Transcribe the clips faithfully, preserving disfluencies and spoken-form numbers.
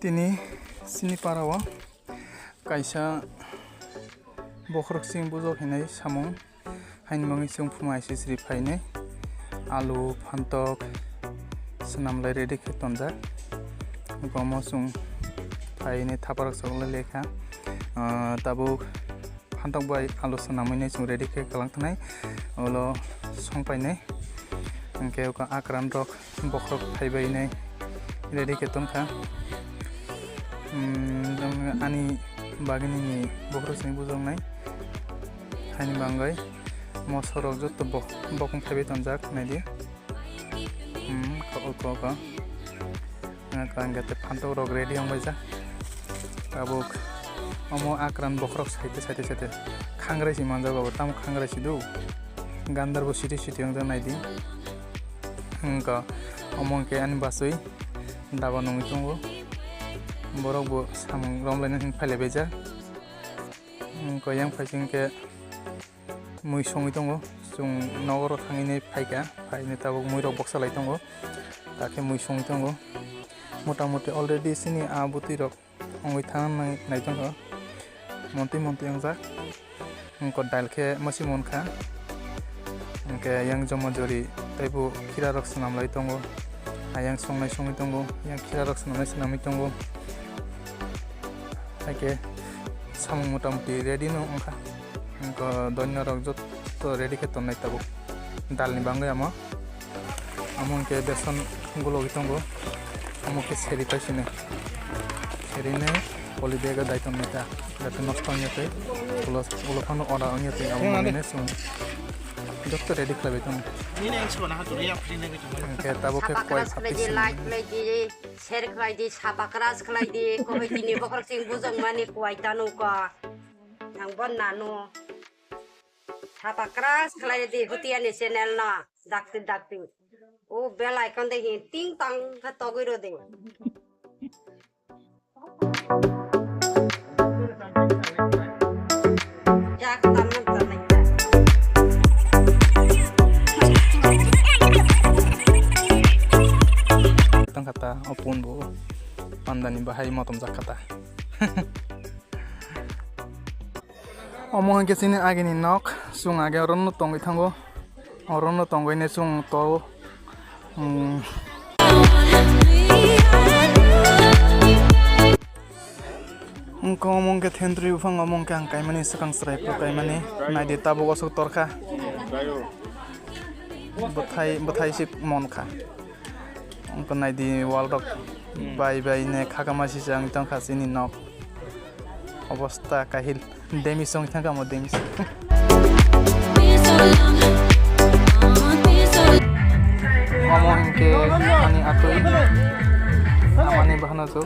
Tini chini para o kaisa bokhorok chini bujok hinwi samung haini bagwi chwng phuma I C S ri phainai. Alu, phantok swnamlai ready khe tonjak. Gomo chwng phainai thaparok chok lai lekha. Ah, tabuk phantok bai alu swnamwi nai chwng ready khe kwlang thanai. Ulo song painai. Hwnkhe uko akran rok bokhorok phaibai nai ready khe tongkha. Hmm, ani bagini ni bokhorok sini bujoknai. Haini bagwi mosorok joto bok-, bokong phaibai tonjak naidi. Hmm, ko, ko, ko. Ang khe tei phantok rok ready wng baijak. Tabuk omo akran bokhorok saite, saite, saite khangrai si manjak, abo tamo khangrai si do. Gandar bo siti, siti wng jak naidi. Wngkha omo hwnkhe ani bachwi daba nungwi tongo. Borok bo samung romlaina hwn phailai baijak. Wngkha yang phaising khe mui songwi tongo. Chwng nogo ro thangwi nai phaikha, phaini tabuk mui rok boksa lai tongo, takhe mui songwi tongo. Mota moti already chini a bwtwi rok wngwi thang nai, nai tongkha, montwi montwi wngjak. Wngkha dail khe mwswi munkha, hwnkhe yang joma jori teibo khira rok swnam lai tongo, ayang songnai songwi tongo, yang khira rok swnamnai swnamwi tongo. Haikhe samung mota moti ready no wngkha. Wngkha doina rok joto ready khe tonnai tabuk. Dal ni bagwi amo, amo hwnkhe beson gulogwi tongo. Amo khe seri paisini. Seri nai poly bag o dai tonnai ta. Jate nosto wngya tei ulo, ulo phano ora wngya tei abo manwi nai chwng joto ready khlaibai tongo. Hwnkhe tabuk khe koi phatwi swnamwi. Share khlai di, subscribe khlai di, koi tini bokhorok sing bujok mani kuai tanu ko. Ang bon nanu. Subscribe khlai di, Hutiani channel no. Dakti, dakti. O bell icon de hin ting tang kha togwi ro de. Jak tam nam tam nai ta. Tang kata, o pun bo. Pandani bahai motom jak kata. Omo hwnkhe chini agini nok, chwng age orono tongwi thango, orono tongwi ne chwng to, hmm. Wngkha omo hwnkhe thentwrwi buphang, omo hwnkhe ang kaimani swkang chwrai phuru kaimani, naidi tabuk osok torkha, bwthai, bwthai se monkha. Wngkha naidi wall rok bai bai ne khakama sijak wng tongkha chini nok. Obosta kahil. Demi song thangkha mo demi song. Omo hwnkhe ani atwi amani bahana jok.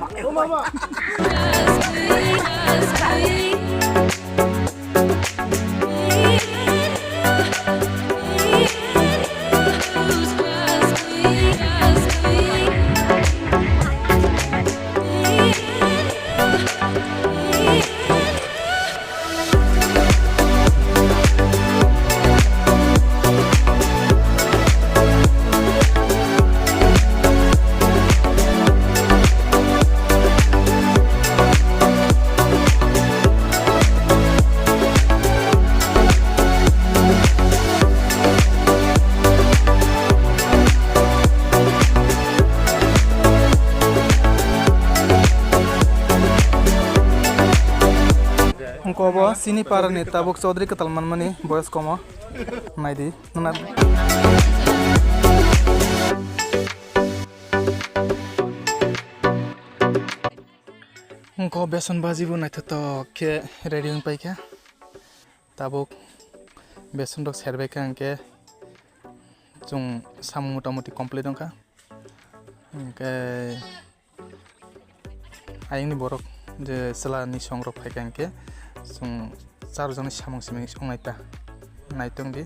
Wngkha obo chini parani tabuk Chaudhary kwtal manmani boyos komo. Naidi, nuna. Wngkha beson baji bo naithotok khe ready wng paikha. Tabuk beson rok serbaikha hwnkhe chwng samung mota moti complete wngkha. Hwnkhe ayangni borok je chwla ni song rok phaikha hwnkhe chwng char jani samung simi wngnai ta. Naitong di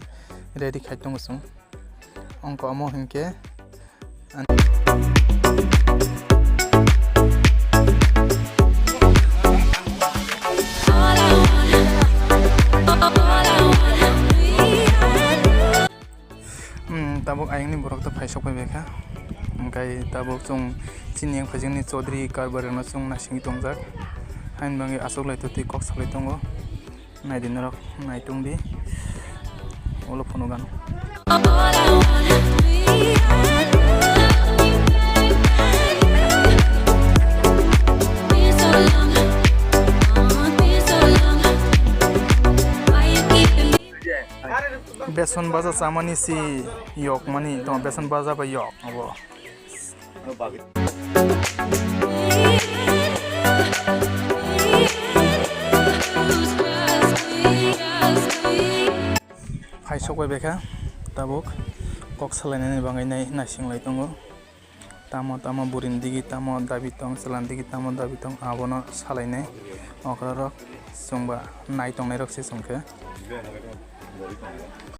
ready khai tongo chwng. Wngkha omo hwnkhe Hmm, tabuk ayangni borok to phai sok pai bai kha. Hmm, Kai tabuk chwng chini yang phaijak ni Chaudhary Karbari rokno chwng naisingwi tongjak. Haini bagwi achuklai twi kok salai tongo. Naidi norok, naitung di. Ulo phunukgano. Beson baja chamani si yok mani, tamo beson baja bai yok abo. Phai sok bai bekha tabuk kok salainani bagwi nai naising lai tongo. Tamo tamo burini digi tamo dabi tong, chwlani digi tamo dabi tong, abono salainai okrarok chwngba nai tongnairok se chwngkhe.